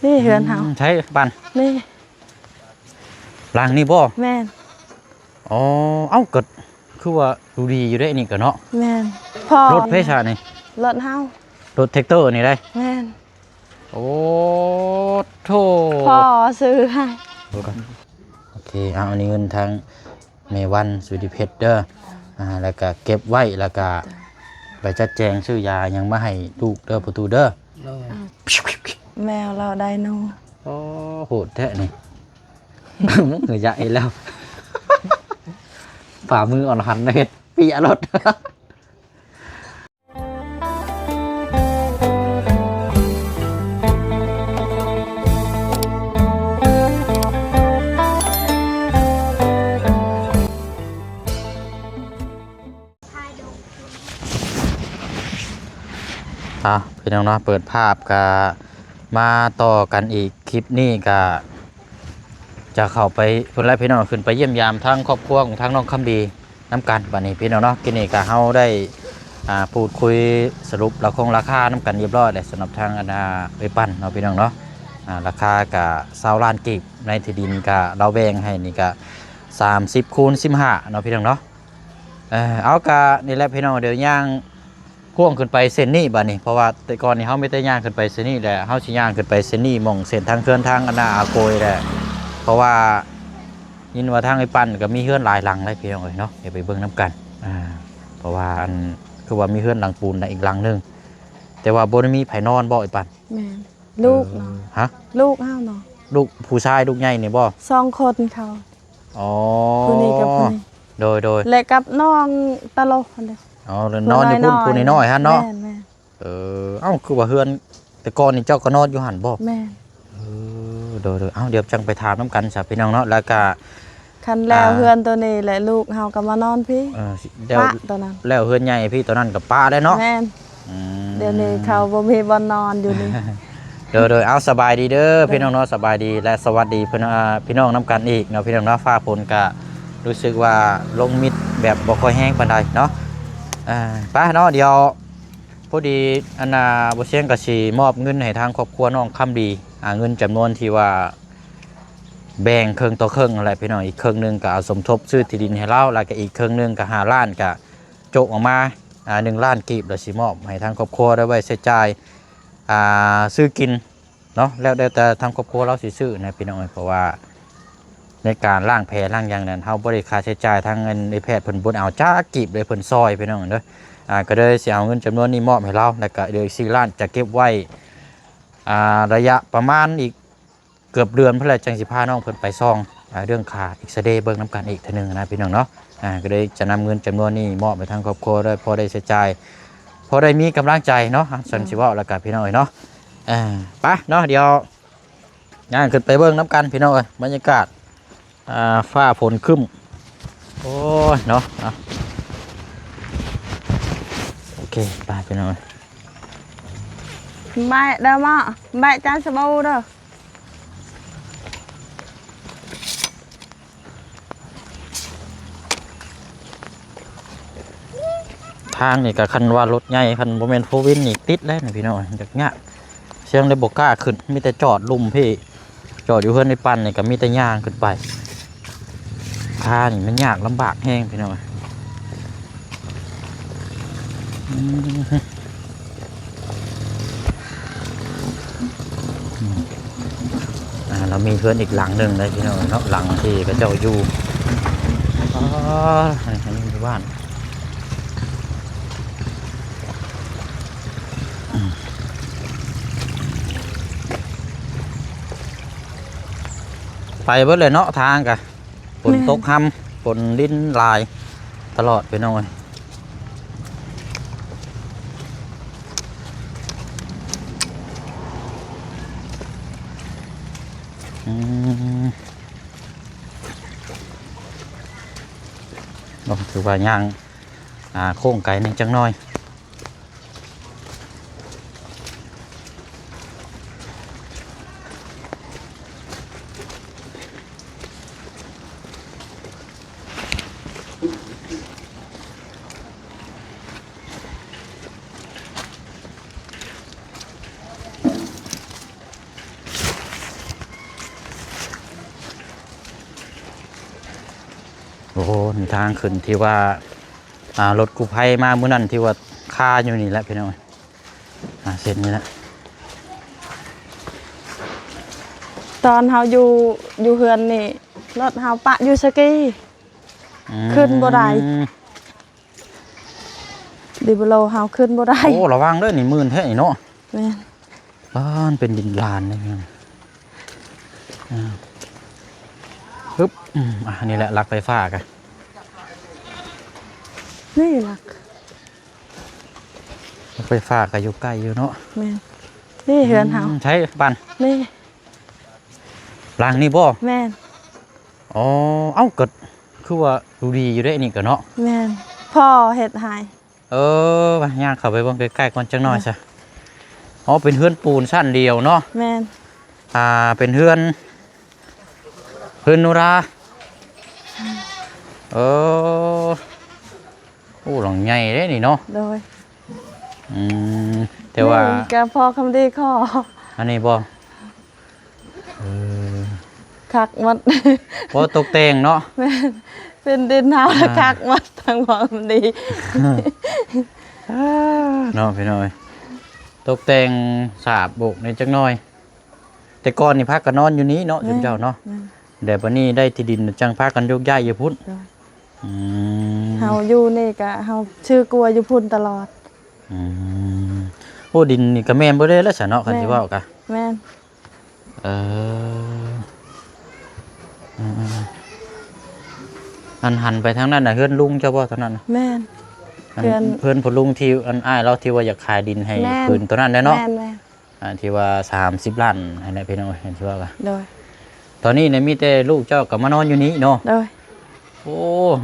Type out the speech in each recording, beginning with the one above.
ນີ້ເຮືອນເຮົາ ອືມ ໃສປານ ນີ້ ຫຼັງນີ້ບໍ່? ແມ່ນ. ອໍ ເອົ້າ ກໍຄືວ່າດູດີຢູ່ເດ້ນີ້ກໍເນາະ. ແມ່ນ. ພໍ່ ລົດໃຜຊະນີ້? ລົດເຮົາ ລົດແທັກເຕີນີ້ໄດ໋. ແມ່ນ. ໂອ້ໂທ້ ພໍ່ຊື້ໃຫ້. ໂອເຄ ເອົາ ອັນນີ້ເງິນທາງແມ່ວັນ ສຸລິເພັດເດີ ອ່າ ແລ້ວກະເກັບໄວ້ ແລ້ວກະໄປຈັດແຈງຊື້ຢາຫຍັງມາໃຫ້ລູກເດີ ປະຕູເດີ. ໂດຍ. ແມວລາວໄດໂນ. ໂອ້ ໂຫດແທ້ນີ້ ເຫື່ອຢາກເຮັດແລ້ວ ຝ່າມືອ່ອນຫັນເຮັດ ເປຍໂລດ. ອ່ະ ພີ່ນ້ອງເນາະ ເປີດພາບກະມາຕໍ່ກັນອີກ. ຄລິບນີ້ກະຈະເຂົ້າໄປພຸ້ນແຫຼະພີ່ນ້ອງ ຂຶ້ນໄປຢ້ຽມຢາມທາງຄອບຄົວຂອງທາງນ້ອງຄຳດີນຳກັນ. ບັດນີ້ພີ່ນ້ອງເນາະ ກິນນີ້ກະເຮົາໄດ້ ອ່າ ພູດຄຸຍສະຫຼຸບລາຄອງລາຄານຳກັນຮຽບຮ້ອຍແລ້ວ ສຳລັບທາງອັນ ອ່າ ເອື້ອຍປັ້ນເນາະ ພີ່ນ້ອງເນາະ. ອ່າ ລາຄາກະຊາວລ້ານກີບ ໃນທີ່ດິນກະລາວແບ່ງໃຫ້ນີ້ກະສາມສິບຄູນສິບຫ້າເນາະ ພີ່ນ້ອງເນາະ. ເອີ ເອົາ ກະນີ້ແຫຼະພີ່ນ້ອງ ດຽວຍ່າງກວງຂຶ້ນໄປເສັ້ນນີ້ບັດນີ້ ເພາະວ່າແຕ່ກ່ອນນີ້ເຮົາມີແຕ່ຍ່າງຂຶ້ນໄປເສັ້ນນີ້ແຫຼະ ເຮົາຊິຍ່າງຂຶ້ນໄປເສັ້ນນີ້ ໝ່ອງເສັ້ນທາງເຮືອນທາງອັນນາອາໂກຍແຫຼະ ເພາະວ່າຍິນວ່າທາງໄອ້ປັ້ນກໍມີເຮືອນຫຼາຍຫຼັງເລີຍ ພີ່ນ້ອງເອີຍເນາະ. ດຽວໄປເບິ່ງນຳກັນ ອ່າ ເພາະວ່າອັນ ຄືວ່າມີເຮືອນຫຼັງປູນນະ ອີກຫຼັງໜຶ່ງ ແຕ່ວ່າບໍ່ໄດ້ມີໃຜນອນບໍ່ ໄອ້ປັ້ນ? ແມ່ນ. ລູກເນາະ. ເອີ ຮະ? ລູກເຮົາເນາະ. ລູກຜູ້ຊາຍ ລູກໃຫຍ່ນີ້ບໍ່? ສອງຄົນເຂົາ. ອໍ ຜູ້ນີ້ກັບຜູ້ນີ້. ໂດຍໆ ແລະກັບນ້ອງຕະຫຼົກຫັ້ນເດ້. ອໍ ແລ້ວນອນຢູ່ພຸ້ນ ຜູ້ນ້ອຍໆ ຜູ້ນ້ອຍໆຫັ້ນເນາະ. ແມ່ນໆ. ເອີ ເອົ້າ ຄືວ່າເຮືອນແຕ່ກ່ອນນີ້ເຈົ້າກໍນອນຢູ່ຫັ້ນບໍ່? ແມ່ນ. ເອີ ໂດຍໆ ເອົ້າ ດຽວຈັ່ງໄປຖາມນຳກັນຊະ ພີ່ນ້ອງເນາະ. ແລ້ວກະ ຄັນແລ້ວ ອ່າ ເຮືອນໂຕນີ້ແຫຼະ ລູກເຮົາກໍມານອນພີ້. ເອີ ແລ້ວ ປະໂຕນັ້ນ ແລ້ວເຮືອນໃຫຍ່ພີ້ ໂຕນັ້ນກໍປະແລ້ວເນາະ. ແມ່ນ. ອືມ ດຽວນີ້ເຂົາບໍ່ມີບ່ອນນອນຢູ່ນີ້. ໂດຍໆ ເອົາ ສະບາຍດີເດີ ພີ່ນ້ອງເນາະ ສະບາຍດີ ແລະ ສະຫວັດດີເພິ່ນ ອ່າ ພີ່ນ້ອງນຳກັນອີກເນາະ ພີ່ນ້ອງເນາະ. ຟ້າຝົນກະຮູ້ສຶກວ່າລົງມິດແບບບໍ່ຄ່ອຍແຮງປານໃດເນາະ. ອ່າ ໄປເນາະ ດຽວ ພໍດີອັນນ່າ ບໍ່ຊຽງກໍຊິມອບເງິນໃຫ້ທາງຄອບຄົວນ້ອງຄຳດີ ອ່າ ເງິນຈຳນວນທີ່ວ່າແບ່ງເຄິ່ງຕໍ່ເຄິ່ງນັ້ນແຫຼະ ພີ່ນ້ອງ. ອີກເຄິ່ງໜຶ່ງກໍເອົາສົມທົບຊື້ທີ່ດິນໃຫ້ລາວ ແລ້ວກໍອີກເຄິ່ງໜຶ່ງກໍຫ້າລ້ານ ກໍໂຈະອອກມາ ອ່າ ໜຶ່ງລ້ານກີບ ແລ້ວຊິມອບໃຫ້ທາງຄອບຄົວໄດ້ໄວ້ໃຊ້ຈ່າຍ ອ່າ ຊື້ກິນ ເນາະ ແລ້ວແຕ່ທາງຄອບຄົວລາວຊິຊື້ນະ ພີ່ນ້ອງເອີຍ. ເພາະວ່າໃນການລ້າງແຜລ້າງຫຍັງນັ້ນ ເຮົາບໍ່ໄດ້ຄ່າໃຊ້ຈ່າຍ ທາງເງິນໃນແພດເພິ່ນບໍ່ໄດ້ເອົາຈັກກີບເລີຍ ເພິ່ນຊ່ອຍ ພີ່ນ້ອງເອີຍ. ອ່າ ກໍເລີຍຊິເອົາເງິນຈຳນວນນີ້ມອບໃຫ້ລາວ ແລ້ວກໍເຫຼືອອີກສີ່ລ້ານ ຈະເກັບໄວ້ ອ່າ ໄລຍະປະມານອີກເກືອບເດືອນພຸ້ນແຫຼະ ຈັ່ງຊິພານ້ອງເພິ່ນໄປສ່ອງ ອ່າ ເລື່ອງຄ່າເອັກຊະເຣເບິ່ງນຳກັນອີກເທື່ອໜຶ່ງນະ ພີ່ນ້ອງເນາະ. ອ່າ ກໍເລີຍຈະນຳເງິນຈຳນວນນີ້ມອບໃຫ້ທາງຄອບຄົວ ໄດ້ພໍໄດ້ໃຊ້ຈ່າຍ ພໍໄດ້ມີກຳລັງໃຈເນາະ ອາ ຊັ້ນຊິເວົ້າແລ້ວກໍ ພີ່ນ້ອງເອີຍເນາະ. ອ່າ ໄປເນາະ ດຽວຍ່າງຂຶ້ນໄປເບິ່ງນຳກັນ ພີ່ນ້ອງເອີຍ ບັນຍາກາດ ອ່າ ຟ້າຝົນຄຶ້ມ ໂອ້ຍເນາະ. ອ່ະ ໂອເຄ ໄປ ພີ່ນ້ອງເອີຍ ແບະເດີໝໍ້ ແບະຈານສະບູເດີ. ທາງນີ້ກໍຄັນວ່າລົດໃຫຍ່ ຄັນບໍ່ແມ່ນໂຟວີນນີ້ຕິດແລ້ວນີ້ ພີ່ນ້ອງ ຍາກໆ. ຊຽງເລີຍບໍ່ກ້າຂຶ້ນ ມີແຕ່ຈອດລຸ່ມພີ້ ຈອດຢູ່ເຮືອນໄອ້ປັ້ນນີ້ກໍມີແຕ່ຍ່າງຂຶ້ນໄປ. ທາງນີ້ມັນຍາກລຳບາກແຮງ ພີ່ນ້ອງ. ອືມ ອ່າ ລາວມີເຮືອນອີກຫຼັງໜຶ່ງເດ້ ພີ່ນ້ອງເນາະ ຫຼັງທີ່ເຂົາເຈົ້າຢູ່. ອໍ ອັນນີ້ ອັນນີ້ຢູ່ບ້ານ. ອືມ ໄປເບິດເລີຍເນາະ ທາງກະ ຝົນຕົກຮຳ ຝົນລິນຫຼາຍຕະຫຼອດ ພີ່ນ້ອງເອີຍ. ອືມ ໂອ້ ຖືວ່າຍ່າງ ອ່າ ໂຄ້ງໄກໜຶ່ງຈັກໜ້ອຍ. ໂ ໂອ້ ນີ້ທາງຂຶ້ນທີ່ວ່າ ອ່າ ລົດກູ້ໄພມາມື້ນັ້ນທີ່ວ່າຄາຢູ່ນີ້ແຫຼະພີ່ນ້ອງ. ອ່າ ເສັ້ນນີ້ແຫຼະ. ຕອນເຮົາຢູ່ ຢູ່ເຮືອນນີ້ ລົດເຮົາປະຢູ່ສະກີ ອືມ ຂຶ້ນບໍ່ໄດ້. ດີເບໂລເຮົາຂຶ້ນບໍ່ໄດ້. ໂອ້ ລະວັງເດີ ນີ້ມື່ນແທ້ນີ້ເນາະ. ແມ່ນ. ບ້ານເປັນດິນລານເດ້. ອ່າ ປຶບ ອືມ ອ່າ ນີ້ແຫຼະ ຫຼັກໄຟຟ້າກະ ນີ້ຫຼັກ ໄຟຟ້າກໍຢູ່ໃກ້ຢູ່ເນາະ. ແມ່ນ. ນີ້ເຮືອນເຮົາ. ອືມ ໃສບ້ານ? ນີ້ ຫຼັງນີ້ບໍ່? ແມ່ນ. ອໍ ເອົ້າ ກໍຄືວ່າດູດີຢູ່ເດ້ນີ້ກໍເນາະ. ແມ່ນ. ພໍ່ເຮັດໃຫ້. ເອີ ມາ ຍ່າງເຂົ້າໄປເບິ່ງໃກ້ໆກ່ອນຈັກໜ້ອຍຊະ. ອໍ ເປັນເຮືອນປູນຊັ້ນດຽວເນາະ. ແມ່ນ. ອ່າ ເປັນເຮືອນ ເຮືອນໂນລາ. ເອີ ໂອ້ ຫຼັງໃຫຍ່ເດ້ນີ້ເນາະ. ໂດຍ. ອືມ ແຕ່ວ່າ ນີ້ກໍພໍ່ຄຳດີຂໍ. ອັນນີ້ບໍ່? ເອີ ຄັກໝົດ. ບໍ່ ຕົກແຕ່ງເນາະ. ແມ່ນ. ເປັນດິນເຮົາ ອ່າ ຄັກໝົດ ທັງບ່ອນດີ. ເນາະ ພີ່ນ້ອງເອີຍ ຕົກແຕ່ງສາບໂບກແດ່ຈັກໜ້ອຍ. ແຕ່ກ່ອນນີ້ພາກັນນອນຢູ່ນີ້ເນາະ ແມ່ນ ຊຸມເຈົ້າເນາະ. ແມ່ນ. ແຕ່ບັດນີ້ໄດ້ທີ່ດິນ ຈັ່ງພາກັນໂຍກຍ້າຍຢູ່ພຸ້ນ. ໂດຍ. ອືມ ເຮົາຢູ່ນີ້ກະເຮົາຊື້ກົວຢູ່ພຸ້ນຕະຫຼອດ. ອືມ ໂອ້ ດິນນີ້ກະແມ່ນເບິດເລີຍລະຊະເນາະ ຄັນຊິເວົ້າກະ. ແມ່ນ. ເອີ ອືມໆ ອັນຫັນໄປທາງນັ້ນນະ ເຮືອນລຸງເຈົ້າບໍ່ທາງນັ້ນນະ? ແມ່ນ. ອັນ ເຮືອນ ເຮືອນພໍ່ລຸງທີ່ ອັນອ້າຍລາວທີ່ວ່າຢາກຂາຍດິນໃຫ້ ແມ່ນ ຄືນໂຕນັ້ນແຫຼະເນາະ. ແມ່ນໆ. ອ່າ ທີ່ວ່າສາມສິບລ້ານຫັ້ນແຫຼະພີ່ນ້ອງເອີຍ ເຫັນຊິວ່າກະ. ໂດຍ. ຕອນນີ້ນະມີແຕ່ລູກເຈົ້າກໍມານອນຢູ່ນີ້ເນາະ. ໂດຍ. ໂອ້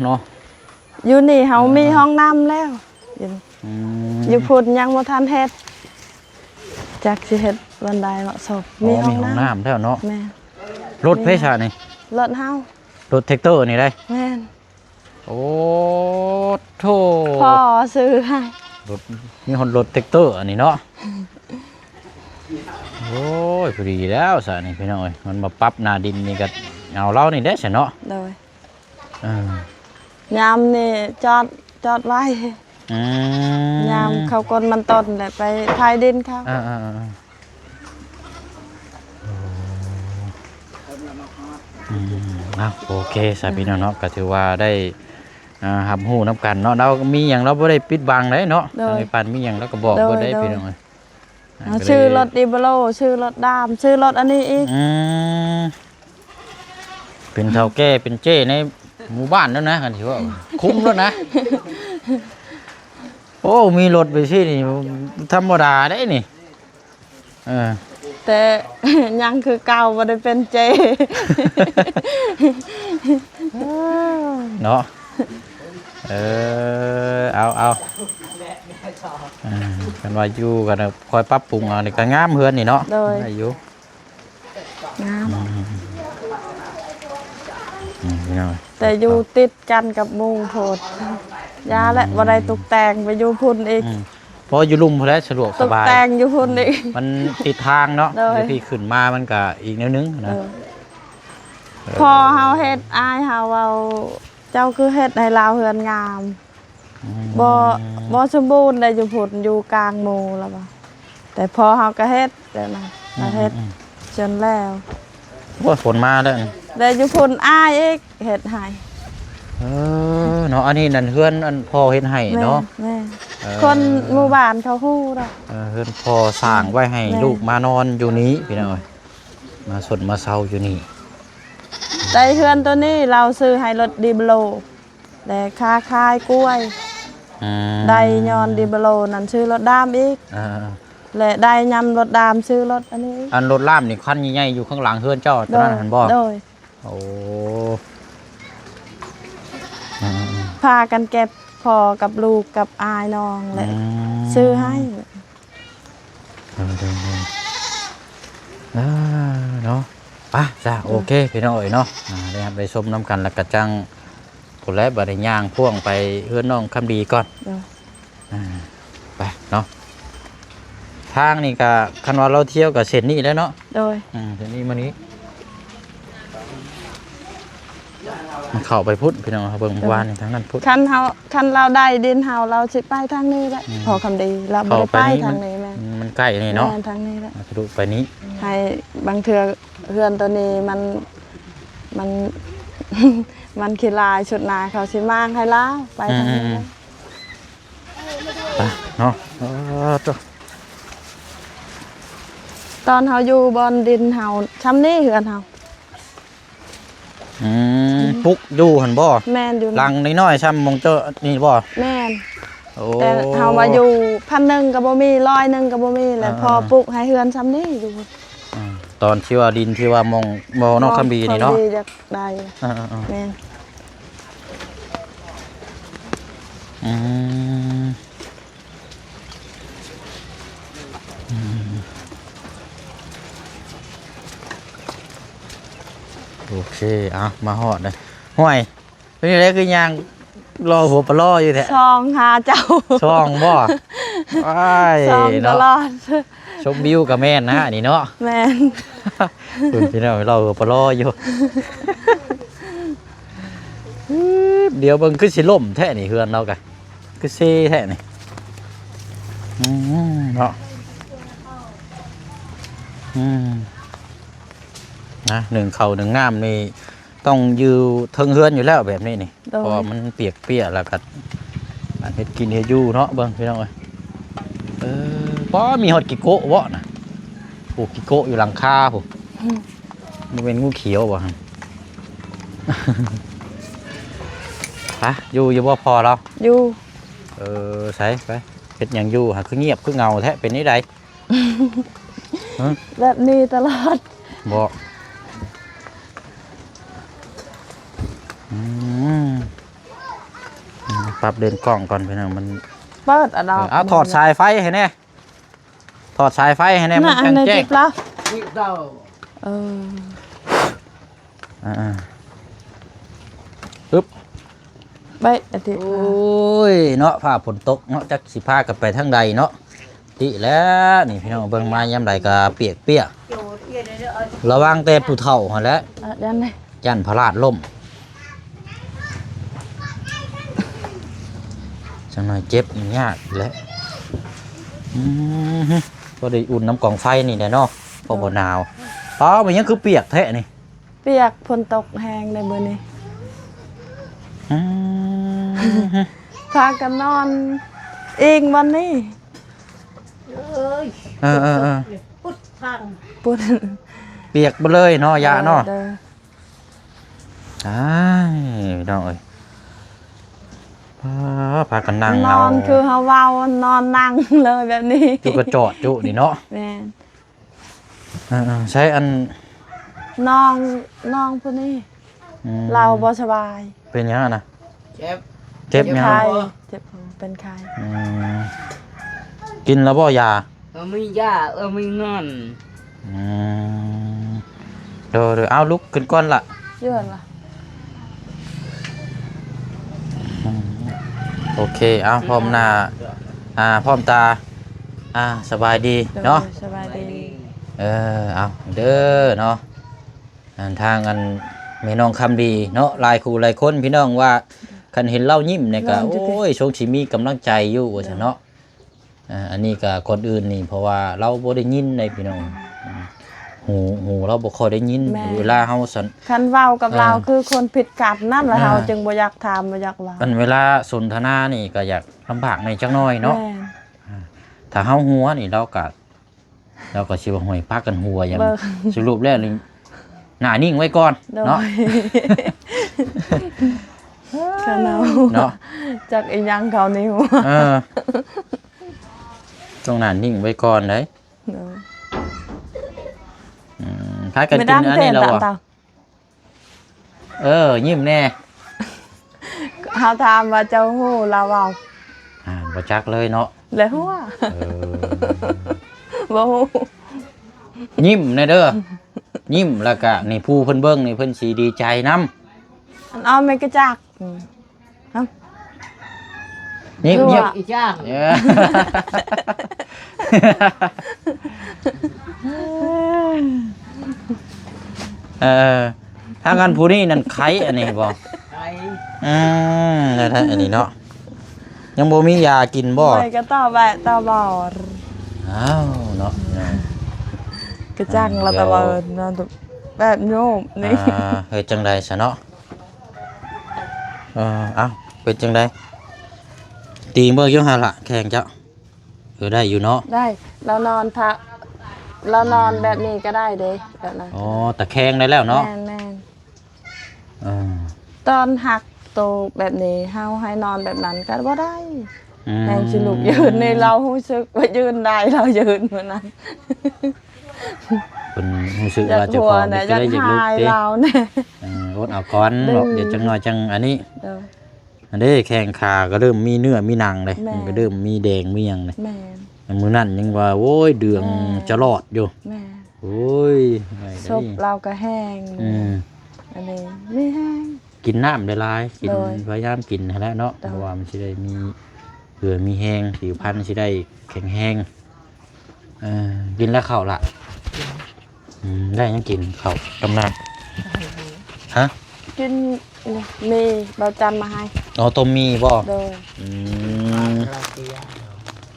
ເນາະ ຢູ່ນີ້ເຮົາ ເອີ ມີຫ້ອງນ້ຳແລ້ວ. ຢູ່ ອືມ ຢູ່ພຸ້ນຍັງບໍ່ທັນເຮັດ ຈັກຊິເຮັດວັນໃດເນາະ. ສົບ ອໍ ມີຫ້ອງນ້ຳ ມີຫ້ອງນ້ຳແລ້ວເນາະ. ແມ່ນ. ລົດໃຜຊະນີ້? ລົດເຮົາ. ລົດແທັກເຕີນີ້ໄດ໋? ແມ່ນ. ໂອ້ໂທ້ ພໍ່ຊື້ໃຫ້. ລົດ ມີຮອດລົດແທັກເຕີອັນນີ້ເນາະ. ໂອ້ຍ ພໍດີແລ້ວຊະນີ້ພີ່ນ້ອງເອີຍ ມັນມາປັບໜ້າດິນນີ້ກໍເອົາລາວນີ້ແຫຼະຊະເນາະ. ໂດຍ. ເອີ ຍາມນີ້ຈອດ ຈອດໄວ້. ອືມ ຍາມເຂົາກົນມັນຕົ້ນແຫຼະ ໄປໄຖດິນເຂົາ. ເອີໆໆ ອືມ ເອົາ ໂອເຄຊະ ໂດຍ ພີ່ນ້ອງເນາະ ກໍຖືວ່າໄດ້ ອ່າ ຮັບຮູ້ນຳກັນເນາະ. ລາວມີຫຍັງລາວບໍ່ໄດ້ປິດບັງໃດເນາະ. ໂດຍ. ທາງໄອ້ປານມີຫຍັງລາວກໍບອກເບິດໄດ໋ ໂດຍ ພີ່ນ້ອງເອີຍ. ເຮົາຊື້ລົດດີເບໂລ ຊື້ລົດດາມ ຊື້ລົດອັນນີ້ອີກ. ອືມ ເປັນເຖົ້າແກ່ເປັນເຈ້ໃນໝູ່ບ້ານແລ້ວນະ ຄັນຊິເວົ້າ ຄຸ້ມແລ້ວນະ. ໂອ້ ມີລົດໄປຊີ້ນີ້ ທຳມະດາເດ້ນີ້. ເອີ ແຕ່ຍັງຄືເກົ່າ ບໍ່ໄດ້ເປັນເຈ້ ເນາະ. ເອີ ເອົາ ເອົາ ອ່າ ຄັນວ່າຢູ່ກັນ ຄ່ອຍປັບປຸງເອົານີ້ກໍງາມເຮືອນນີ້ເນາະ. ໂດຍ. ໄດ້ຢູ່ ງາມ. ອືມ ອືມ ພີ່ນ້ອງ ແຕ່ຢູ່ຕິດກັນກັບໝູ່ໂພດ ຢ່າແຫຼະ ອືມ ບໍ່ໄດ້ຕົກແຕ່ງ ໄປຢູ່ພຸ້ນອີກ. ອືມ ເພາະຢູ່ລຸ່ມພຸ້ນແຫຼະ ສະດວກສະບາຍ ຕົກແຕ່ງຢູ່ພຸ້ນອີກ. ອືມ ມັນຕິດທາງເນາະ. ໂດຍ. ຢູ່ພີ້ຂຶ້ນມາມັນກະອີກແນວໜຶ່ງນະ. ໂດຍ. ເອີ ພໍ່ເຮົາເຮັດ ອ້າຍເຮົາເວົ້າ ເຈົ້າຄືເຮັດໃຫ້ລາວເຮືອນງາມ. ອືມ ບໍ່ ບໍ່ສົມບູນໄດ໋ ຢູ່ພຸ້ນ ຢູ່ກາງໝູ່ລະວ່າ. ແຕ່ພໍ່ເຮົາກໍເຮັດແລ້ວນະ ອືມ ເຮັດ ອືມ ຈົນແລ້ວ. ໂອ້ຍ ຝົນມາແລ້ວ. ແລ້ວຢູ່ພຸ້ນອ້າຍອີກເຮັດໃຫ້. ເອີ ເນາະ ອັນນີ້ນັ້ນເຮືອນອັນພໍ່ເຮັດໃຫ້ເນາະ. ແມ່ນ ແມ່ນ. ເອີ ຄົນໝູ່ບ້ານເຂົາຮູ້ດອກ. ເອີ ເຮືອນພໍ່ສ້າງໄວ້ໃຫ້ ແມ່ນ ລູກມານອນຢູ່ນີ້ ພີ່ນ້ອງເອີຍ ມາຊົນມາເຊົາຢູ່ນີ້. ແຕ່ເຮືອນໂຕນີ້ລາວຊື້ໃຫ້ລົດດີເບໂລ ແລະ ຄ້າຂາຍກ້ວຍ. ອືມ ໄດ້ຍ້ອນດີເບໂລນັ້ນ ຊື້ລົດດາມອີກ. ເອີ ແລະ ໄດ້ຍຳລົດດາມ ຊື້ລົດອັນນີ້ອີກ. ອັນລົດລາມນີ້ ຄັນໃຫຍ່ໆຢູ່ຂ້າງຫຼັງເຮືອນເຈົ້າ ໂຕນັ້ນຫັ້ນບໍ່? ໂດຍ. ໂອ້ ອືມໆໆ ພາກັນເກັບ ພໍ່ກັບລູກກັບອ້າຍນ້ອງແຫຼະ ອືມ ຊື້ໃຫ້. ເອີ ເອີ ເອີ ເອີ ເນາະ ໄປຊະ. ໂດຍ. ໂອເຄ ພີ່ນ້ອງເອີຍເນາະ ອ່າ ໄດ້ຮັບໄດ້ຊົມນຳກັນ ແລ້ວກະຈັ່ງ ພຸ້ນແຫຼະ ບັດນີ້ຍ່າງພ່ວງໄປເຮືອນນ້ອງຄຳດີກ່ອນ. ໂດຍ. ອ່າ ໄປເນາະ ທາງນີ້ກະ ຄັນວ່າລາວທ່ຽວກະເສັ້ນນີ້ແຫຼະເນາະ. ໂດຍ. ອືມ ເສັ້ນນີ້ມານີ້. ເຂົ້າໄປພຸ້ນ ພີ່ນ້ອງ ເຮົາເບິ່ງ ເອີ ວານນີ້ທາງນັ້ນພຸ້ນ ຄັນເຮົາ ຄັນລາວໄດ້ດິນເຮົາ ລາວຊິໄປທາງນີ້ແຫຼະ ອືມ ພໍ່ຄຳດີ ລາວບໍ່ໄດ້ໄປທາງນີ້ ແມ່ນ ມັນໃກ້ນີ້ເນາະ ແມ່ນ ທາງນີ້ແຫຼະ ທະລຸໄປນີ້ ໃຫ້ບາງເທື່ອເຮືອນໂຕນີ້ມັນ ມັນ ມັນຂີ້ລາຍ ຊຸດໜ້າເຂົາຊິມ້າງໃຫ້ລາວ ໄປທາງນີ້ແຫຼະ ອືມ ໄປເນາະ ເອີ ໂຕ ຕອນເຮົາຢູ່ບ່ອນດິນເຮົາ ຊ່ຳນີ້ເຮືອນເຮົາ ອືມ ອືມ ປຸກຢູ່ຫັ້ນບໍ່? ແມ່ນ ຢູ່ ຫຼັງນ້ອຍໆ ຊ່ຳໝ່ອງເຈົ້ານີ້ບໍ່? ແມ່ນ ໂອ້ ແຕ່ເຮົາມາຢູ່ ພັນໜຶ່ງກໍບໍ່ມີ ຮ້ອຍໜຶ່ງກໍບໍ່ມີ ແລ້ວ ອ່າ ພໍ່ປຸກໃຫ້ເຮືອນຊ່ຳນີ້ຢູ່ ອ່າ ຕອນທີ່ວ່າດິນທີ່ວ່າໝ່ອງ ບໍ່ ນ້ອງຄຳບີນີ້ເນາະ ຄຳບີຢາກໄດ້ ອ່າໆໆ ແມ່ນ ອືມ ອືມ ໂອເຄ ເອົາ ມາຮອດເລີຍ ຫ້ວຍ ເປັນຈັ່ງໃດຄືຍ່າງລໍຫົວປະລໍຢູ່ແທ້? ສ່ອງຫາເຈົ້າ ສ່ອງບໍ່? ອ້າຍ ສ່ອງຕະຫຼອດ ເນາະ ຊົມວິວກໍແມ່ນນະ ອັນນີ້ເນາະ ແມ່ນ ເພິ່ນພີ່ນ້ອງລໍຫົວປະລໍຢູ່ ດຽວເບິ່ງຄືຊິລົ້ມແທ້ນີ້ ເຮືອນລາວກະ ຄືເຊແທ້ນີ້ ອືມ ເນາະ ອືມ ນະ ໜຶ້ງເຂົ້າໜຶ້ງນ້ຳນີ້ ຕ້ອງຢູ່ເທິງເຮືອນຢູ່ແລ້ວແບບນີ້ນີ້ ໂດຍ ເພາະວ່າມັນປຽກເປຍ ແລ້ວກໍອັນເຮັດກິນເຮັດຢູ່ເນາະ ເບິ່ງພີ່ນ້ອງເອີຍ ເອີ ປ້າ ມີຮອດກິໂກະເບາະນະ ໂອ້ ກິໂກະຢູ່ຫຼັງຄາພຸ້ນ ອືມ ບໍ່ແມ່ນງູຂຽວບໍ່ຫັ້ນ ໄປ ຢູ່ ຢູ່ບໍ່ພໍ່ລາວ? ຢູ່ ເອີ ໃສ ໄປ ເຮັດຫຍັງຢູ່ຫາ ຄືງຽບຄືເຫງົາແທ້ ເປັນແນວໃດ? ຮະ? ແບບນີ້ຕະຫຼອດ ບໍ່ ອືມ ປັບເລນກ້ອງກ່ອນ ພີ່ນ້ອງ ມັນ ເປີດອະດອກ ເອີ ເອົາ ຖອດສາຍໄຟໃຫ້ແດ່ ຖອດສາຍໄຟໃຫ້ແດ່ ມັນຈັ່ງແຈ້ງ ເອີ ອ່າໆ ປຶບ ໄປ ອາທິດ ໂອ້ຍ ເນາະ ຟ້າຝົນຕົກເນາະ ຈັກຊິພາກັນໄປທາງໃດເນາະ ຕິແລ້ວນີ້ ພີ່ນ້ອງ ເບິ່ງມາຍາມໃດກໍປຽກເປຍ ລະວັງແຕ່ຜູ້ເຖົ້າຫັ້ນແຫຼະ ອ່ະ ຢ້ານເດ້ ຢ້ານພະລາດລົ້ມ ຈັກໜ້ອຍເຈັບຍາກແຫຼະ ອືມ ພໍໄດ້ອຸ່ນນຳກອງໄຟນີ້ແຫຼະເນາະ ພໍບໍ່ໜາວ ປ້າ ມັນຫຍັງຄືປຽກແທ້ນີ້? ປຽກ ຝົນຕົກແຮງໃດມື້ນີ້ ອືມ ພາກັນນອນອີງວັນນີ້ ເອີຍ ເອີໆໆ ປຸດທາງ ປຸດ ປຽກເບິດເລີຍເນາະ ຍາເນາະ ໂດຍ ໂດຍ ອ້າຍ ພີ່ນ້ອງເອີຍ ພາກັນນັ່ງ ນອນເອົາ ຄືເຮົາເວົ້າ ນອນນັ່ງເລີຍແບບນີ້ ຈຸກະຈອດຈຸນີ້ເນາະ ແມ່ນ ເອີໆ ໃຊ້ອັນ ນ້ອງ ນ້ອງຜູ້ນີ້ ອືມ ລາວບໍ່ສະບາຍ ເປັນຫຍັງນະ? ເຈັບ ເຈັບຫຍັງ? ເຈັບໄຂ້ ເຈັບ ເປັນໄຂ້ ອືມ ກິນແລ້ວບໍ່ຢາ? ເອີ ມີຢາ ເອີ ມີເງິນ ອືມ ໂດຍໆ ເອົາ ລຸກຂຶ້ນກ່ອນລະ ຢູ່ຫັ້ນລະ ອືມ ໂອເຄ ເອົາ ພ້ອມໜ້າ ອ່າ ພ້ອມຕາ ອ່າ ສະບາຍດີເນາະ ໂດຍ ສະບາຍດີ ເອີ ເອົາເດີເນາະ ອັນ ທາງອັນແມ່ນ້ອງຄຳດີເນາະ ຫຼາຍຄູ່ຫຼາຍຄົນ ພີ່ນ້ອງ ວ່າຄັນເຫັນລາວຍິ້ມນີ້ກະ ໂອ້ຍ ຊົງຊິມີກຳລັງໃຈຢູ່ວ່າຊັ້ນເນາະ ອ່າ ອັນນີ້ກະກ່ອນອື່ນນີ້ ເພາະວ່າລາວບໍ່ໄດ້ຍິນໃດພີ່ນ້ອງ ອືມ ຫູ ຫູລາວບໍ່ຄ່ອຍໄດ້ຍິນ ແມ່ນ ເວລາເຮົາສັນ ຄັນເວົ້າກັບລາວ ອ່າ ຄືຄົນຜິດກັນນັ້ນລະ ອ່າ ເຮົາຈຶ່ງບໍ່ຢາກຖາມ ບໍ່ຢາກເວົ້າ ອັນເວລາສົນທະນານີ້ກະຢາກລຳບາກແດ່ຈັກໜ້ອຍເນາະ ແມ່ນ ອ່າ ຖ້າເຮົາຫົວນີ້ລາວກະ ລາວກໍຊິວ່າ ຫ້ວຍ ພາກັນຫົວຫຍັງ ເບິ່ງ ສະຫຼຸບແລ້ວນີ້ ໜ້ານິ່ງໄວ້ກ່ອນ ໂດຍ ເນາະ ຂະເນົາ ເນາະ ຈັກອີຫຍັງເຂົາໃນຫົວ ເອີ ຕ້ອງໜ້ານິ່ງໄວ້ກ່ອນເດ້ ໂດຍ ອືມ ພາກັນກິນອັນນີ້ແລ້ວບໍ່? ເອີ ຍິ້ມແດ່ ເຮົາຖາມວ່າເຈົ້າຮູ້ລາວເວົ້າ ອ່າ ບໍ່ຈັກເລີຍເນາະ ແລະ ຫົວ ເອີ ບໍ່ຮູ້ ຍິ້ມແດ່ເດີ ຍິ້ມ ແລ້ວກະນີ້ ຜູ້ເພິ່ນເບິ່ງນີ້ ເພິ່ນຊິດີໃຈນຳ ອັນ ເອົາແມ່ນກະຈັກ ອືມ ຮະ ຍິ້ມ ຍິ້ມ ອີກຢ່າງ ເອີ ເອີ ທາງອັນຜູ້ນີ້ນັ້ນໄຄ ອັນນີ້ບໍ່? ອືມ ແທ້ໆ ອັນນີ້ເນາະ ຍັງບໍ່ມີຢາກິນບໍ່? ໄປກໍຕໍ່ແວະຕໍ່ບໍ່. ອ້າວ ເນາະ ກະຈັງລະຕະເວີນເນາະ ແບບໂຍບນີ້ ອ່າ ເຮັດຈັ່ງໃດຊະເນາະ? ເອີ ເອົ້າ ເປັນຈັ່ງໃດ? ຕີເບິ່ງຢູ່ຫັ້ນລະ ແຂ້ງເຈົ້າ. ເອີ ໄດ້ຢູ່ເນາະ ໄດ້. ລາວນອນພະ ລາວນອນແບບນີ້ກໍໄດ້ເດ້ ແບບນັ້ນ. ອໍ ຕະແຄງໄດ້ແລ້ວເນາະ. ແມ່ນໆ ເອີ ຕອນຮັກໂຕແບບນີ້ ເຮົາໃຫ້ນອນແບບນັ້ນກໍບໍ່ໄດ້. ອືມ ແຮງຊິລຸກຢືນນີ້ ລາວຮູ້ສຶກວ່າຢືນໄດ້ ລາວຢືນມື້ນັ້ນ ເພິ່ນຮູ້ສຶກວ່າເຈົ້າຂອງຢາກຫົວນະ ຢາກ ຢາກລຸກເດ້ ລາວນະ. ເອີ ອົດເອົາກ່ອນເນາະ ດຽວຈັກໜ້ອຍຈັ່ງອັນນີ້. ໂດຍ. ອັນເດ້ ແຂ້ງຂາກໍເລີ່ມມີເນື້ອມີໜັງເດ້ ແມ່ນ ມັນກໍເລີ່ມມີແດງມີຫຍັງເດ້. ແມ່ນ. ມື້ນັ້ນຍັງວ່າ ໂອ້ຍ ເດືອງ ແມ່ນ ຈະລອດຢູ່. ແມ່ນ. ໂອ້ຍ ເມື່ອຍເດ້ ສົບລາວກໍແຫ້ງ. ອືມ ອັນນີ້ມີແຮງ ກິນນ້ຳຫຼາຍໆ ກິນ ໂດຍ ພະຍາຍາມກິນຫັ້ນແຫຼະເນາະ. ໂດຍ. ເພາະວ່າມັນຊິໄດ້ມີເຫື່ອມີແຮງ ຜິວພັນຊິໄດ້ແຂງແຮງ. ເອີ ກິນແລ້ວເຂົ້າລະ? ກິນ. ອືມ ໄດ້ຫຍັງກິນເຂົ້າກັບນ້ຳ? ຮະ? ກິນ ມີເບົາຈັນມາໃຫ້. ອໍ ຕົ້ມໝີ່ບໍ່? ໂດຍ. ອືມ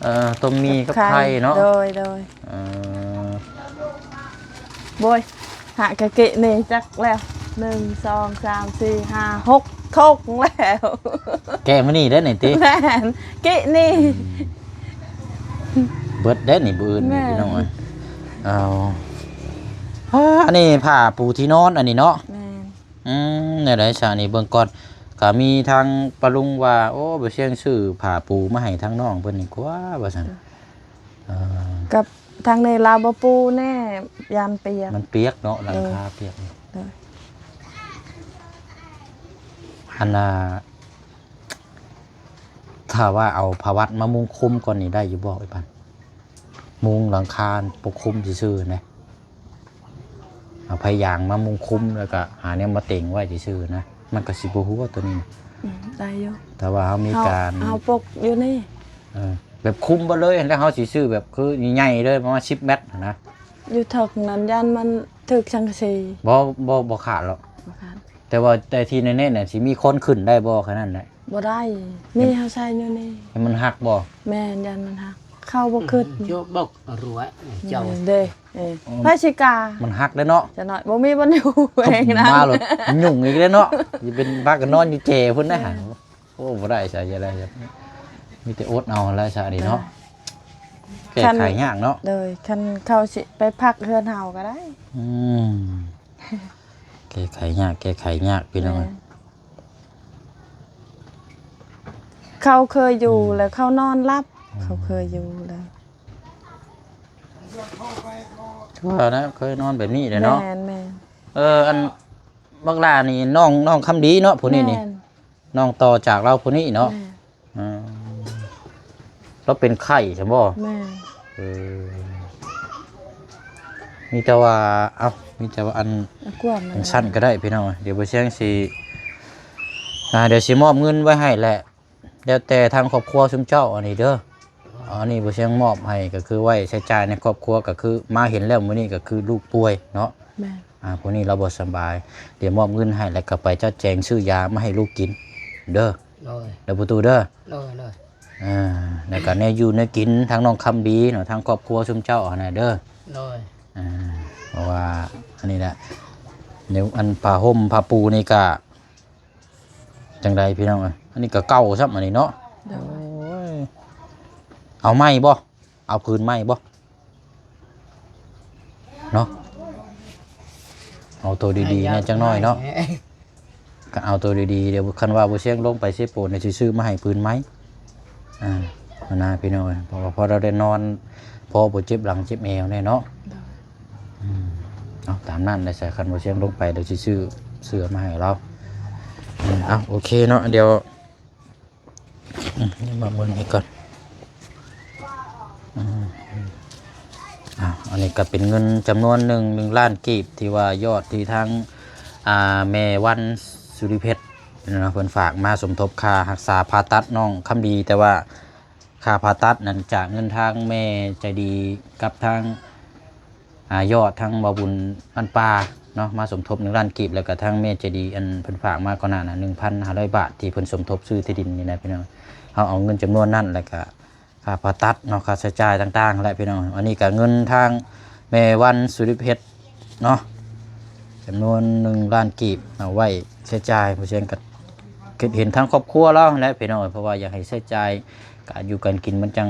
ເອີ ຕົ້ມໝີ່ກັບ ກັບໄຂ່ ໄຂ່ເນາະ. ໂດຍໆ. ເອີ ໂອ້ຍ ຫາກະເກະນີ້ຈັກແລ້ວ ໜຶ່ງ ສອງ ສາມ ສີ່ ຫ້າ ຫົກຖົງແລ້ວ. ແກະມື້ນີ້ເດ້ນີ້ຕິ? ແມ່ນ ເກະນີ້. ອືມ ເບິດເດ້ນີ້ ມື້ອື່ນນີ້ ແມ່ນ ພີ່ນ້ອງເອີຍ. ເອົາ ອາ ອັນນີ້ຜ້າປູທີ່ນອນອັນນີ້ເນາະ. ແມ່ນ. ອືມ ແນວໃດຊະນີ້ ເບິ່ງກ່ອນ. ກໍມີທາງປ້າລຸງວ່າ ໂອ້ ບໍ່ຊຽງຊື້ຜ້າປູມາໃຫ້ທາງນ້ອງເພິ່ນນີ້ກວ່າ ວ່າຊັ້ນ. ເອີ ກັບທາງນີ້ລາວບໍ່ປູແນ່ ຢ້ານປຽກ. ມັນປຽກເນາະ ຫຼັງຄາປຽກ. ໂດຍ. ອັນນ່າ ຖ້າວ່າເອົາຜ້າວັດມາມຸງຄຸມກ່ອນນີ້ໄດ້ຢູ່ບໍ່ ອ້າຍປັນ? ມຸງຫຼັງຄາປົກຄຸມຊື່ໆນະ. ເອົາໄພຢາງມາມຸງຄຸມ ແລ້ວກະຫາແນວມາເຕັງໄວ້ຊື່ໆນະ ມັນກະຊິບໍ່ຮົ່ວໂຕນີ້ນະ. ອືມ ໄດ້ຢູ່. ແຕ່ວ່າເຮົາມີ ເຮົາ ການ ເຮົາປົກຢູ່ນີ້ ເອີ ແບບຄຸມເບິດເລີຍ ແລ້ວເຮົາຊິຊື້ແບບຄືໃຫຍ່ໆເລີຍ ປະມານສິບແມັດຫັ້ນນະ. ຢູ່ເທິງນັ້ນຢ້ານມັນຖືກສັງກະສີ. ບໍ່ ບໍ່ ບໍ່ຂາດຫຼອກ. ບໍ່ຂາດ. ແຕ່ວ່າ ແຕ່ທີ່ແນ່ໆນະ ຊິມີຄົນຂຶ້ນໄດ້ບໍ່ ຂະນັ້ນແຫຼະ? ບໍ່ໄດ້. ນີ້ເຮົາໃສ່ຢູ່ນີ້. ໃຫ້ມັນຫັກບໍ່? ແມ່ນ ຢ້ານມັນຫັກ. ເຂົ້າບໍ່ຂຶ້ນ. ອືມ ໂຈະບົກ ອືມ ເດ້ ເອີ ອືມ ໃຜຊິກ້າ? ມັນຫັກເດ້ເນາະ ຈະໜ້ອຍບໍ່ມີບ່ອນຢູ່ເອງນະ ມາໂລດ ຫຍຸ້ງອີກເດ້ເນາະ ຊິເປັນພາກັນນອນຢູ່ແຈພຸ້ນນະ. ແມ່ນ. ໂອ້ ບໍ່ໄດ້ຊະ ຢ່າໄດ້ ມີແຕ່ອົດເອົາແຫຼະຊະນີ້ເນາະ. ແກ້ໄຂຍາກເນາະ. ໂດຍ ຄັນເຂົາຊິໄປພັກເຮືອນເຮົາກໍໄດ້. ອືມ ແກ້ໄຂຍາກ ແກ້ໄຂຍາກ ພີ່ນ້ອງ. ແມ່ນ. ເຂົາເຄີຍຢູ່ ອືມ ແລ້ວເຂົານອນຫຼັບ. ອືມ ເຂົາເຄີຍຢູ່ແລ້ວ ຄືວ່ານະ ເຄີຍນອນແບບນີ້ແຫຼະເນາະ. ແມ່ນໆ. ເອີ ອັນບັກຫຼ້ານີ້ນ້ອງ ນ້ອງຄຳດີເນາະ ຜູ້ນີ້ນີ້. ແມ່ນ. ນ້ອງຕໍ່ຈາກລາວຜູ້ນີ້ເນາະ. ແມ່ນ. ອືມ ລາວເປັນໄຂ້ຊັ້ນບໍ່? ແມ່ນ. ເອີ ມີແຕ່ວ່າ ເອົ້າ ມີແຕ່ວ່າອັນ ອັນຊັ້ນກໍໄດ້ພີ່ນ້ອງ. ດຽວບໍ່ຊຽງຊິ ອ່າ ດຽວຊິມອບເງິນໄວ້ໃຫ້ແຫຼະ ແລ້ວແຕ່ທາງຄອບຄົວຊຸມເຈົ້າອັນນີ້ເດີ. ອັນນີ້ບໍ່ຊຽງມອບໃຫ້ກໍຄືໄວ້ໃຊ້ຈ່າຍໃນຄອບຄົວ ກໍຄືມາເຫັນແລ້ວມື້ນີ້ກໍຄືລູກປ່ວຍເນາະ. ແມ່ນ. ອ່າ ຜູ້ນີ້ລາວບໍ່ສະບາຍ ດຽວມອບເງິນໃຫ້ ແລ້ວກໍໄປຈັດແຈງຊື້ຢາມາໃຫ້ລູກກິນເດີ. ໂດຍ. ເດີປະຕູເດີ. ໂດຍໆ. ອ່າ ແລ້ວກໍແນວຢູ່ແນວກິນ ທາງນ້ອງຄຳດີເນາະ ທາງຄອບຄົວຊຸມເຈົ້າຫັ້ນນະເດີ. ໂດຍ. ອ່າ ເພາະວ່າອັນນີ້ແຫຼະ ແນວອັນຜ້າຫົ່ມຜ້າປູນີ້ກະຈັ່ງໃດພີ່ນ້ອງເອີຍ. ອັນນີ້ກະເກົ່າຊ້ຳອັນນີ້ເນາະ. ໂດຍ. ໂອ້ຍ ເອົາໃໝ່ບໍ່? ເອົາຜືນໃໝ່ບໍ່ເນາະ? ເອົາໂຕດີໆແດ່ຈັກໜ້ອຍເນາະ. ກໍເອົາໂຕດີໆ ດຽວຄັນວ່າບໍ່ຊຽງລົງໄປເຊໂປນ ດຽວຊິຊື້ມາໃຫ້ຜືນໃໝ່. ອ່າ ຫັ້ນນະພີ່ນ້ອງເອີຍ ເພາະວ່າພໍລາວໄດ້ນອນ ພໍບໍ່ເຈັບຫຼັງເຈັບແອວແນ່ເນາະ. ໂດຍ. ອືມ ເອົາຕາມນັ້ນແຫຼະຊະ ຄັນບໍ່ຊຽງລົງໄປ ດຽວຊິຊື້ເສື້ອມາໃຫ້ລາວ. ອືມ ເອົາ ໂອເຄເນາະ ດຽວ ອືມ ມາເບິ່ງນີ້ກ່ອນ. ອືມ ອ່າ ອັນນີ້ກໍເປັນເງິນຈຳນວນໜຶ່ງ ໜຶ່ງລ້ານກີບ ທີ່ວ່າຍອດທີ່ທາງ ອ່າ ແມ່ວັນ ສຸລິເພັດ ເນາະ ເພິ່ນຝາກມາສົມທົບຄ່າຮັກສາຜ່າຕັດນ້ອງຄຳດີ. ແຕ່ວ່າຄ່າຜ່າຕັດນັ້ນຈາກເງິນທາງແມ່ໃຈດີກັບທາງ ອ່າ ຍອດທາງບ່າວບຸນບ້ານປ່າເນາະ ມາສົມທົບໜຶ່ງລ້ານກີບ ແລ້ວກໍທາງແມ່ໃຈດີ ອັນເພິ່ນຝາກມາກ່ອນໜ້ານັ້ນ ໜຶ່ງພັນຫ້າຮ້ອຍບາດ ທີ່ເພິ່ນສົມທົບຊື້ທີ່ດິນນີ້ນະພີ່ນ້ອງ. ເຮົາເອົາເງິນຈຳນວນນັ້ນ ແລ້ວກໍຄ່າຜ່າຕັດເນາະ ຄ່າໃຊ້ຈ່າຍຕ່າງໆແຫຼະພີ່ນ້ອງ. ອັນນີ້ກໍເງິນທາງແມ່ວັນ ສຸລິເພັດເນາະ ຈຳນວນໜຶ່ງລ້ານກີບ ເອົາໄວ້ໃຊ້ຈ່າຍ. ເພາະສະນັ້ນກໍຄິດເຫັນທາງຄອບຄົວລາວຫັ້ນແຫຼະພີ່ນ້ອງ ເພາະວ່າຢາກໃຫ້ໃຊ້ຈ່າຍ ການຢູ່ການກິນມັນຈັ່ງ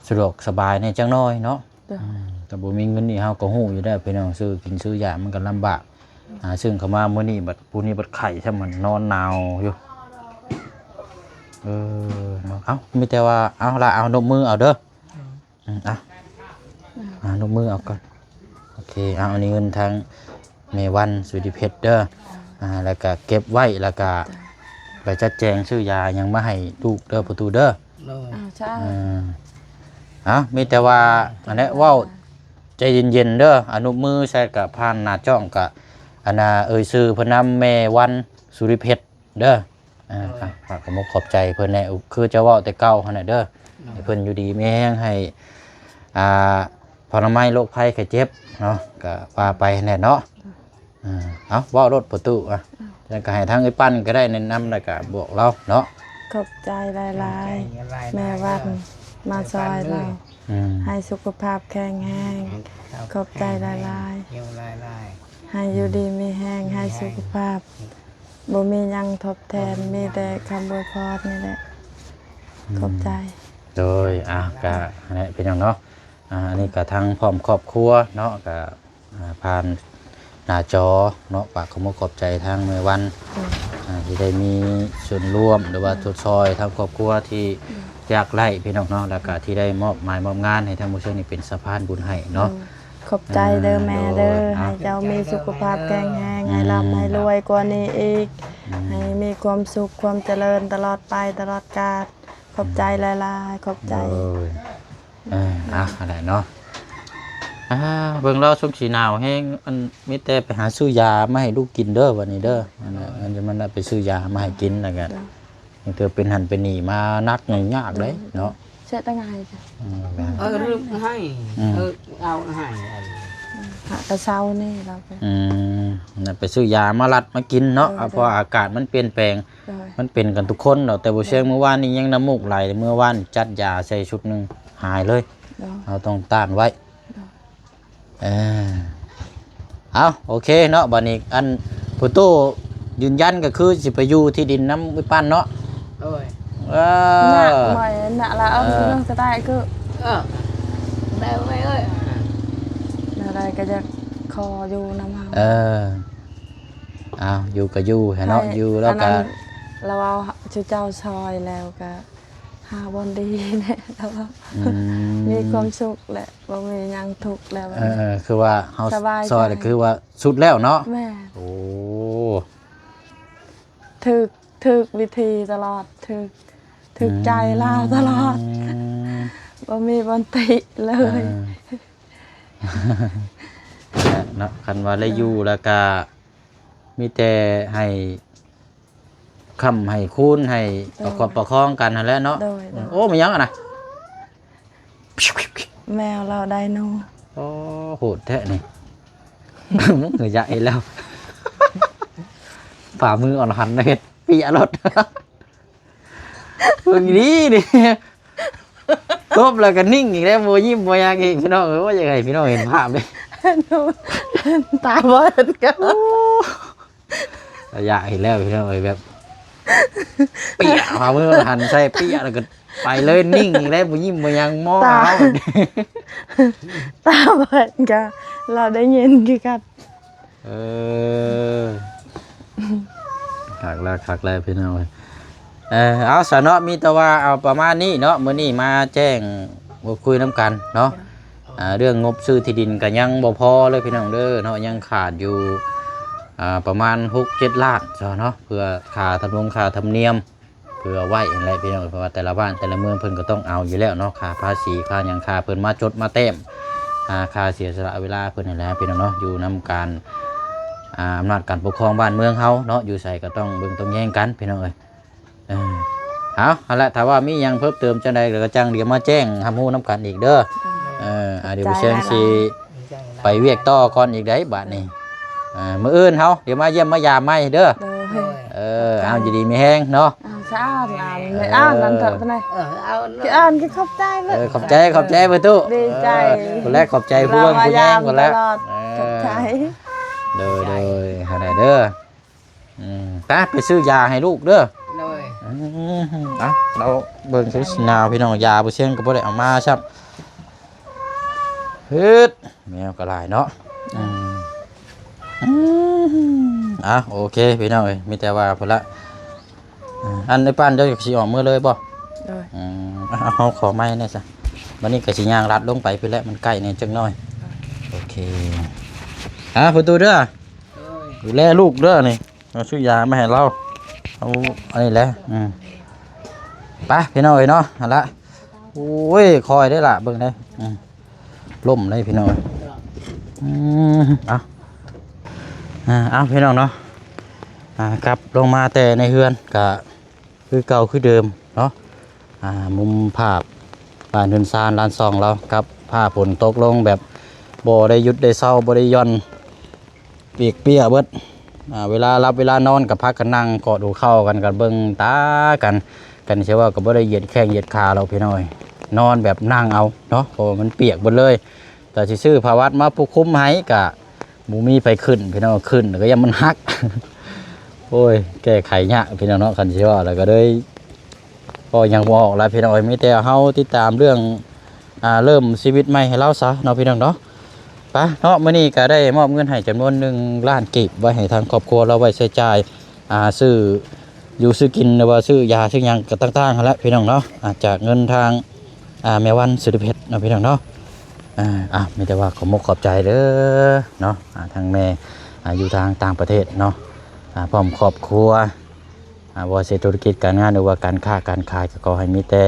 ສະດວກສະບາຍແດ່ຈັກໜ້ອຍເນາະ. ເຈົ້າ ອືມ ແຕ່ບໍ່ມີເງິນນີ້ເຮົາກໍຮູ້ຢູ່ແລ້ວພີ່ນ້ອງ ຊື້ກິນຊື້ຢາມັນກໍລຳບາກ. ຫາຊື້ເຂົ້າມາມື້ນີ້ບັດ ຜູ້ນີ້ບັດໄຂ້ຊ້ຳ ມັນນອນໜາວຢູ່. ເອີ ເນາະ ເອົ້າ ມີແຕ່ວ່າ ເອົາລະ ເອົາ ນົບມືເອົາເດີ. ອືມ ອືມ ເອົາ ອ່າ ນົບມືເອົາກ່ອນ. ໂອເຄ ເອົາ ອັນນີ້ເງິນທາງແມ່ວັນ ສຸລິເພັດເດີ. ອ່າ ແລ້ວກະເກັບໄວ້ ແລ້ວກະໄປຈັດແຈງຊື້ຢາຫຍັງມາໃຫ້ລູກເດີ ປະຕູເດີ. ໂດຍ ເອົາ ເອົາ ມີແຕ່ວ່າ ອັນນີ້ເວົ້າໃຈເຢັນໆເດີ ອະນຸບມືໃສ່ກະຜ່ານໜ້າຈ້ອງກະ ອັນນ່າ ເອີ່ຍຊື່ເພິ່ນນຳ ແມ່ວັນ ສຸລິເພັດເດີ. ອ່າ ໂດຍ ຝາກຂອບອົກຂອບໃຈເພິ່ນແດ່ ຄືເຈົ້າເວົ້າແຕ່ເກົ່າຫັ້ນແຫຼະເດີ. ໂດຍ ໃຫ້ເພິ່ນຢູ່ດີມີແຮງ ໃຫ້ ອ່າ ພະລະໄມໂລກໄພໄຂ້ເຈັບເນາະ ກະວ່າໄປຫັ້ນແຫຼະເນາະ. ອ່າ ເອົາ ເວົ້າໂລດປະຕູ ອ່ະ ແລ້ວກໍໃຫ້ທາງເອື້ອຍປັ້ນກໍໄດ້ແນະນຳ ແລ້ວກໍບອກລາວເນາະ. ຂອບໃຈຫຼາຍໆ ຂອບໃຈຫຼາຍໆ ແມ່ວັນ ເດີ ມາຊ່ອຍລາວ ອືມ ໃຫ້ສຸຂະພາບແຂງແຮງ. ຂອບໃຈຫຼາຍໆ ຢູ່ຫຼາຍໆ ໃຫ້ຢູ່ດີມີແຮງ ໃຫ້ສຸຂະພາບ ອືມ ບໍ່ມີຫຍັງທົດແທນ ອືມ ມີແຕ່ຄຳອວຍພອນນີ້ແຫຼະ. ອືມ ຂອບໃຈ ໂດຍ ອ່າ ກະຫັ້ນແຫຼະພີ່ນ້ອງເນາະ. ອ່າ ອັນນີ້ກໍທັງພ້ອມຄອບຄົວເນາະ ກໍ ອ່າ ຜ່ານໜ້າຈໍເນາະ ຝາກຂອບອົກຂອບໃຈທາງແມ່ວັນ ໂດຍ ອ່າ ທີ່ໄດ້ມີສ່ວນຮ່ວມ ຫຼືວ່າ ໂດຍ ຊົດຊ່ອຍທາງຄອບຄົວທີ່ ໂດຍ ຍາກໄຮ້ພີ່ນ້ອງເນາະ ແລ້ວກໍທີ່ໄດ້ມອບໝາຍມອບງານໃຫ້ທາງໝູ່ເຊິ່ງນີ້ເປັນສະພານບຸນໃຫ້ເນາະ. ໂດຍ ຂອບໃຈເດີ ອ່າ ແມ່ເດີ ໂດຍ ໃຫ້ເຈົ້າມີສຸຂະພາບແຂງແຮງ ອືມ ໃຫ້ລ່ຳໃຫ້ລວຍກວ່ານີ້ອີກ ອືມ ໃຫ້ມີຄວາມສຸກຄວາມຈະເລີນຕະຫຼອດໄປຕະຫຼອດການ. ຂອບໃຈຫຼາຍໆ ຂອບໃຈ ໂດຍ ເອີ ອ່ະ ອັນນັ້ນເນາະ ອ່າ ເບິ່ງລາວຊົງສີໜາວແຮງ ອັນ ມີແຕ່ໄປຫາຊື້ຢາມາໃຫ້ລູກກິນເດີ ບັດນີ້ເດີ. ອັນນັ້ນ ໂດຍ ມັນຈະ ມັນໄດ້ໄປຊື້ຢາມາໃຫ້ກິນ ແລ້ວກໍ ໂດຍ ຍັງເທື່ອເປັນຫັ້ນເປັນນີ້ມາໜັກຫຍຸ້ງຍາກເດ້ ໂດຍ ເນາະ. ເສຍແຕ່ງາຍ ເອີ ລືມໃຫ້ ອືມ ເອີ ເອົາໃຫ້ ຫາກະເຊົານີ້ລາວໄປ ອືມ ນັ້ນໄປຊື້ຢາມາລັດມາກິນເນາະ. ໂດຍ ເພາະວ່າອາກາດມັນປ່ຽນແປງ ໂດຍ ມັນເປັນກັນທຸກຄົນດອກ ແຕ່ບໍ່ເຊີງ ໂດຍ ມື້ວານນີ້ຍັງນ້ຳມູກໄຫຼ ມື້ວານຈັດຢາໃສ່ຊຸດໜຶ່ງຫາຍເລີຍ ໂດຍ ເຮົາຕ້ອງຕ້ານໄວ້ ໂດຍ ເອີ ເອົາ ໂອເຄເນາະ ບັດນີ້ ອັນ ປະຕູຢືນຢັນກໍຄືຊິໄປຢູ່ທີ່ດິນນຳເອື້ອຍປັ້ນເນາະ. ໂດຍ ເອີ ໜ້າ ໝ້ອຍ ໜ້າລະ ເອີ ເອົາ ເອີ ເລື່ອງສະໄຕຄື ເອີ ແມ່ເອີຍ ແນວໃດກໍຢາກຂໍຢູ່ນຳເຮົາ ເອີ ເອົາ ຢູ່ກໍຢູ່ຫັ້ນເນາະ ໃຫ້ ຢູ່ແລ້ວກໍ ອັນນັ້ນ ລາວເອົາ ເຈົ້າ ເຈົ້າຊ່ອຍແລ້ວກໍຫາບ່ອນດີແດ່ ລາວເອົາ ອືມ ມີຄວາມສຸກແຫຼະ ບໍ່ມີຫຍັງທຸກແລ້ວ ເອີ ຄືວ່າເຮົາຊ່ອຍ ສະບາຍໃຈ ຄືວ່າສຸດແລ້ວເນາະ. ແມ່ນ ໂອ້ ຖືກ ຖືກວິທີຕະຫຼອດ ຖືກ ຖືກໃຈລາວຕະຫຼອດ ອືມ ບໍ່ມີບ່ອນຕິເລີຍ ເອີ ເນາະ ຄັນວ່າໄດ້ຢູ່ ໂດຍ ແລ້ວກະມີແຕ່ໃຫ້ຄ້ຳໃຫ້ຄູນ ໃຫ້ ໂດຍ ປະຄັບປະຄອງກັນຫັ້ນແຫຼະເນາະ. ໂດຍ ໂດຍ ໂອ້ ແມ່ນຫຍັງຫັ້ນນະ? ແມວລາວໄດໂນ. ໂອ້ ໂຫດແທ້ນີ້ ເຮີ້ຍ ຢາກເຮັດແລ້ວ ຝ່າມືອ່ອນຫັນເຮັດ ເປຍໂລດ ເບິ່ງດີນີ້ ຕົບແລ້ວກໍນິ່ງອີກແລ້ວ ບໍ່ຍິ້ມບໍ່ຫຍັງອີກ ພີ່ນ້ອງເອີຍ. ໂອ້ຍ ຢາກໃຫ້ພີ່ນ້ອງເຫັນພາບເດ້ ຕາບໍ່ເຫັນກັນ ໂອ້ ຢາກເຫັນແລ້ວພີ່ນ້ອງເອີຍ ແບບ ເປຍ ຝ່າມືຫັນໃສ່ ເປຍ ແລ້ວກໍໄປເລີຍ ນິ່ງອີກແລ້ວ ບໍ່ຍິ້ມບໍ່ຫຍັງ ມອງ ຕາ ເອົາ ຕາບໍ່ເຫັນກະ ລາວໄດ້ຍິນຄືກັນ. ເອີ ຄັກແລ້ວ ຄັກແລ້ວພີ່ນ້ອງເອີຍ. ເອີ ເອົາຊະເນາະ ມີແຕ່ວ່າເອົາປະມານນີ້ເນາະ ມື້ນີ້ມາແຈ້ງ ເວົ້າຄຸຍນຳກັນເນາະ. ອ່າ ເລື່ອງງົບຊື້ທີ່ດິນກໍຍັງບໍ່ພໍເລີຍພີ່ນ້ອງເດີເນາະ ຍັງຂາດຢູ່ ອ່າ ປະມານຫົກເຈັດລ້ານຊະເນາະ ເພື່ອຄ່າທຳນົງຄ່າທຳນຽມ ເພື່ອໄວ້ຫັ້ນແຫຼະພີ່ນ້ອງ ເພາະວ່າແຕ່ລະບ້ານແຕ່ລະເມືອງເພິ່ນກໍຕ້ອງເອົາຢູ່ແລ້ວເນາະ ຄ່າພາສີຄ່າຫຍັງ ຄ່າເພິ່ນມາຈົດມາແຕ້ມ ອ່າ ຄ່າເສຍສະຫຼະເວລາເພິ່ນຫັ້ນແຫຼະພີ່ນ້ອງເນາະ ຢູ່ນຳການ ອ່າ ອຳນາດການປົກຄອງບ້ານເມືອງເຮົາເນາະ ຢູ່ໃສກໍຕ້ອງເບິ່ງຕ້ອງແຍງກັນພີ່ນ້ອງເອີຍ. ເອີ ເອົາ ຫັ້ນແຫຼະ ຖ້າວ່າມີຫຍັງເພີ່ມເຕີມຈັ່ງໃດ ແລ້ວກໍຈັ່ງດຽວມາແຈ້ງຮັບຮູ້ນຳກັນອີກເດີ. ເອີ ອ່າ ດຽວບໍ່ແຊງຊິໄປວຽກຕໍ່ກ່ອນອີກໄດ໋ບາດນີ້. ອ່າ ມື້ອື່ນເຮົາດຽວມາຢ້ຽມມາຢາມໃໝ່ເດີ. ໂດຍ ເອີ ເອົາ ຢູ່ດີມີແຮງເນາະ. ອ່າ ສະອາດຫຼາຍ ເອີ ແມ່ອ່ານນັ້ນເຖາະ ເອີ ເພິ່ນນະ ເອີ ເອົາ ທີ່ອ່ານກໍຂອບໃຈເລີຍ. ເອີ ຂອບໃຈ ຂອບໃຈປະຕູ. ດີໃຈ ເອີ ຜູ້ແລກຂອບໃຈຜູ້ເບິ່ງຜູ້ແຍງພຸ້ນແຫຼະ. ເອີ ຂອບໃຈ. ໂດຍ ໂດຍ ຫັ້ນແຫຼະເດີ. ອືມ ໄປ ໄປຊື້ຢາໃຫ້ລູກເດີ. ໂດຍ ອືມ ເອົາ ລາວເບິ່ງຄືຊິໜາວ ພີ່ນ້ອງ ຢາບໍ່ຊຽງກໍບໍ່ໄດ້ເອົາມາຊ້ຳ. ເຮັດ ແມວກໍຫຼາຍເນາະ. ອືມ ອືມ ອ່ະ ໂອເຄ ພີ່ນ້ອງເອີຍ ມີແຕ່ວ່າພຸ້ນລະ. ອ່າ ອັນໄອ້ປານເຈົ້າກໍຊິອອກເມືອເລີຍບໍ່? ໂດຍ ອືມ ອ່ະ ເຮົາຂໍໄມ້ແດ່ຊະ. ບັດນີ້ກໍຊິຍ່າງລັດລົງໄປພຸ້ນແຫຼະ ມັນໃກ້ແດ່ຈັກໜ້ອຍ. ໂອເຄ ອ່າ ປະຕູເດີ. ໂດຍ ດູແລລູກເດີນີ້. ເອົາຊື້ຢາມາໃຫ້ລາວ ເອົາອັນນີ້ແຫຼະ. ອືມ ໄປພີ່ນ້ອງເອີຍເນາະ. ຫັ້ນລະ ໂອ້ຍ ຄ່ອຍເດ້ລະ ເບິ່ງເດ້. ອືມ ລົ້ມເດ້ພີ່ນ້ອງ. ອືມ ເອົາ ອ່າ ເອົາ ພີ່ນ້ອງເນາະ. ອ່າ ກັບລົງມາແຕ່ໃນເຮືອນກະຄືເກົ່າຄືເດີມເນາະ. ອ່າ ມຸມພາບບ້ານເຮືອນຊານລານຊ່ອງລາວ ກັບຟ້າຝົນຕົກລົງແບບບໍ່ໄດ້ຢຸດໄດ້ເຊົາ ບໍ່ໄດ້ຢ່ອນ ປຽກເປຍເບິດ. ອ່າ ເວລາຫຼັບເວລານອນກໍພາກັນນັ່ງກອດຫົວເຂົ່າກັນ ກັນເບິ່ງຕາກັນ. ກັນຊິເວົ້າກໍບໍ່ໄດ້ຢຽດແຂ້ງຢຽດຂາດອກພີ່ນ້ອງເອີຍ ນອນແບບນັ່ງເອົາເນາະ ເພາະວ່າມັນປຽກເບິດເລີຍ. ແຕ່ຊິຊື້ຜ້າວັດມາປຸກຄຸມໃຫ້ກໍບໍ່ມີໃຜຂຶ້ນພີ່ນ້ອງ ຂຶ້ນກໍຢ້ານມັນຫັກ. ໂອ້ຍ ແກ້ໄຂຍາກພີ່ນ້ອງເນາະ ຄັນຊິເວົ້າແລ້ວກໍເລີຍ ກໍຍັງບໍ່ອອກລະພີ່ນ້ອງເອີຍ ມີແຕ່ເຮົາຕິດຕາມເລື່ອງ ອ່າ ເລີ່ມຊີວິດໃໝ່ໃຫ້ລາວຊະເນາະ ພີ່ນ້ອງເນາະ. ໄປເນາະ ມື້ນີ້ກໍໄດ້ມອບເງິນໃຫ້ຈຳນວນໜຶ່ງລ້ານກີບ ໄວ້ໃຫ້ທາງຄອບຄົວລາວໄວ້ໃຊ້ຈ່າຍ ອ່າ ຊື້ຢູ່ຊື້ກິນ ຫຼືວ່າຊື້ຢາຊື້ຫຍັງກໍຕ່າງໆຫັ້ນແຫຼະ ພີ່ນ້ອງເນາະ. ອ່າ ຈາກເງິນທາງ ອ່າ ແມ່ວັນ ສຸລິເພັດເນາະ ພີ່ນ້ອງເນາະ. ອ່າ ອ່າ ມີແຕ່ວ່າຂອບມຸກຂອບໃຈເດີເນາະ ອ່າ ທາງແມ່ ອ່າ ຢູ່ທາງຕ່າງປະເທດເນາະ ອ່າ ພ້ອມຄອບຄົວ. ອ່າ ບໍ່ວ່າຊິທຸລະກິດການງານ ຫຼືວ່າການຄ້າການຂາຍ ກໍຂໍໃຫ້ມີແຕ່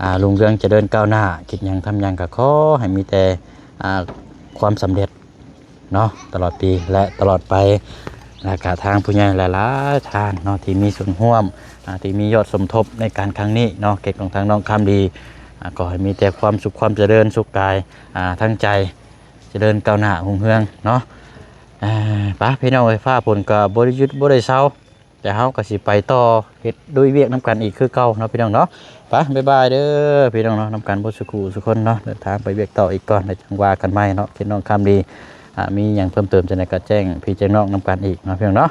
ອ່າ ຮຸ່ງເຮືອງຈະເລີນກ້າວໜ້າ ຄິດຫຍັງທຳຫຍັງກໍຂໍໃຫ້ມີແຕ່ ອ່າ ຄວາມສຳເລັດເນາະ ຕະຫຼອດປີ ແລະ ຕະຫຼອດໄປ. ແລະ ກະທາງຜູ້ໃຫຍ່ຫຼາຍໆທ່ານເນາະ ທີ່ມີສ່ວນຮ່ວມ ອ່າ ທີ່ມີຍອດສົມທົບໃນການຄັ້ງນີ້ເນາະ ເກດຂອງທາງນ້ອງຄຳດີ ອ່າ ຂໍໃຫ້ມີແຕ່ຄວາມສຸກຄວາມຈະເລີນ ສຸກກາຍ ອ່າ ທັງໃຈ ຈະເລີນກ້າວໜ້າຮຸ່ງເຮືອງເນາະ. ອ່າ ໄປພີ່ນ້ອງເອີຍ ຟ້າຝົນກໍບໍ່ໄດ້ຢຸດບໍ່ໄດ້ເຊົາ ແຕ່ເຮົາກໍຊິໄປຕໍ່ເຮັດລຸຍວຽກນຳກັນອີກຄືເກົ່າເນາະ ພີ່ນ້ອງເນາະ. ໄປ ບາຍບາຍເດີພີ່ນ້ອງເນາະ ນຳກັນເບິດສູ່ຄູ່ສູ່ຄົນເນາະ. ເດີນທາງໄປວຽກຕໍ່ອີກກ່ອນ ແລ້ວຈັ່ງວ່າກັນໃໝ່ເນາະ ເຂດນ້ອງຄຳດີ. ອ່າ ມີຫຍັງເພີ່ມເຕີມຈັ່ງໃດກໍແຈ້ງພີ່ແຈ້ງນ້ອງນຳກັນອີກເນາະ ພີ່ນ້ອງເນາະ.